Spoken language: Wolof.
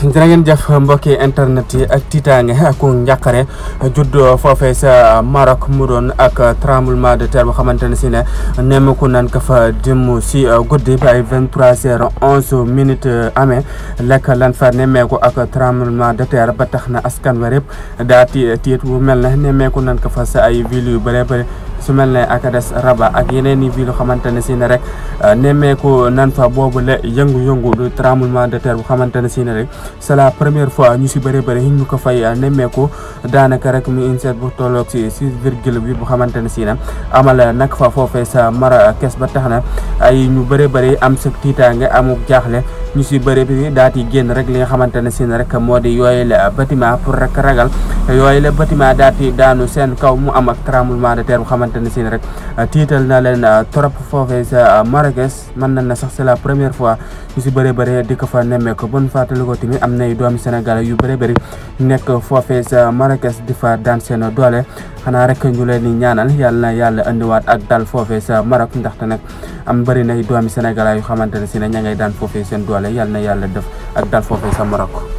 jërë ngeen jëf mbokki internet yi ak tiitaange ak njàqare juddoo foofee sa Maroc mu doon ak tremblement de terre bu xamante ne si ne nemmeeku nan ka fa jëm si guddi bi ay 23h11 amee lekk lan fa nemmeeku ak tremblement de terre ba tax na askan wa yëpp daa tiit bu mel ne nemmeeku nan ka fa sa ay ville yu bëree bëri su mel ne Agadez Rabat ak yeneen i ville xamante ne si ne rek nemmeeku nan fa boobu la yëngu-yëngu du tremblement de terre bu xamante ne si ne rek c'est la première fois ñu si bëri bëri ñu ko fay nemmeeku daanaka rek mu inseet bu tolloog si 6,8 bu xamante ne si ne amal nag fa foofee sa Marrakech ba tax na ay ñu bëri bëri am sa tiitaange amuk jaaxle ñu si bëri bi daal di génn rek li nga xamante ne si ne rek moo di yooyu la bâtiment pour rek ragal yooyu la bâtiment daal di daanu seen kaw mu am ak tremblement de terre bu xamante ne si ne rek tiital na leen trop foofee sa Marrakech mën nañ na sax c'est la première fois ñu si bëri bëri di ko fa nemmeeku bon fàttali ko tamit am nay doomi Sénégal yu bëri bëri nekk foofee sa Marrakech di fa daan seen doole xanaa rek ñu leen di ñaanal yàlla na yàlla andiwaat ak dal foofee sa Maroc ndaxte nag am bëri nay doomi Sénégal yu xamante ne si ne ña ngay daan foofee seen doole yàlla na yàlla def ak dal foofee sa Maroc.